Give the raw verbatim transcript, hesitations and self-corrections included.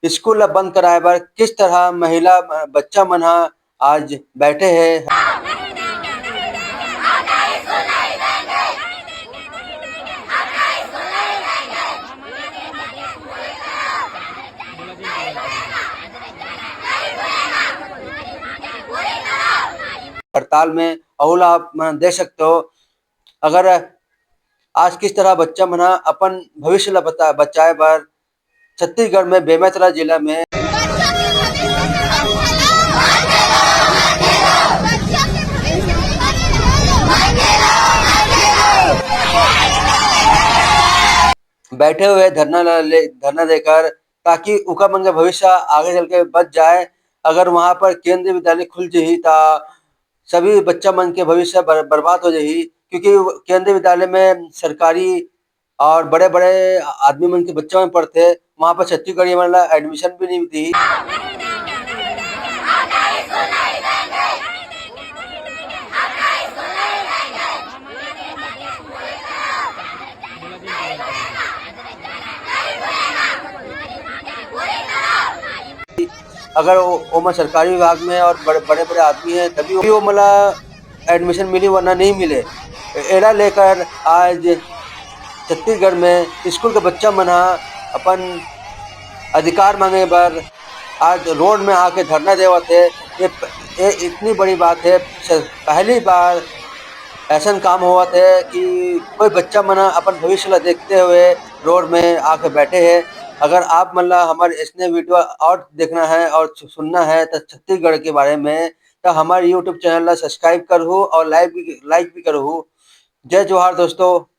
School ला बंद कराए बर किस तरह महिला, अ, बच्चा मन ह आज बैठे हे। हड़ताल में अहू ला आप मन देख सकते हो। अगर आज किस तरह बच्चा मन ह अपन भविष्य ला बता-, बचाए बर छत्तीसगढ़ में बेमेतरा जिला में बैठे हुए धरना ला ले, धरना देकर, ताकि उका मन के भविष्य आगे चल के बच जाए। अगर वहां पर केंद्रीय विद्यालय खुल जही, ता सभी बच्चा मन के भविष्य बर-, बर्बाद हो जही, क्योंकि केंद्रीय विद्यालय में सरकारी और बड़े-बड़े आदमी मन के बच्चा मन पढ़थे, वहां पर छत्तीसगढ़ी मन ला एडमिशन भी नहीं दी। अगर वो, ओमा सरकारी विभाग में और बड़े, बड़े-बड़े आदमी हैं, तभी वो मला एडमिशन मिली, वरना नहीं मिले। एला लेकर आज छत्तीसगढ़ में स्कूल के बच्चा मन ह अपन अधिकार मांगे बर आज रोड में आके धरना देवत हे। ये, ये इतनी बड़ी बात है। स-, पहली बार ऐसन काम होवत हे कि कोई बच्चा मन ह अपन भविष्य ला देखते हुए रोड में आके बैठे हे। अगर आप मन ला हमर इसने वीडियो और देखना है और सु-, सुनना है तो छत्तीसगढ़ के बारे में, तो हमारे YouTube चैनल ला सब्सक्राइब करहू और लाइक भी, लाइक भी करहू। जय जोहार दोस्तों।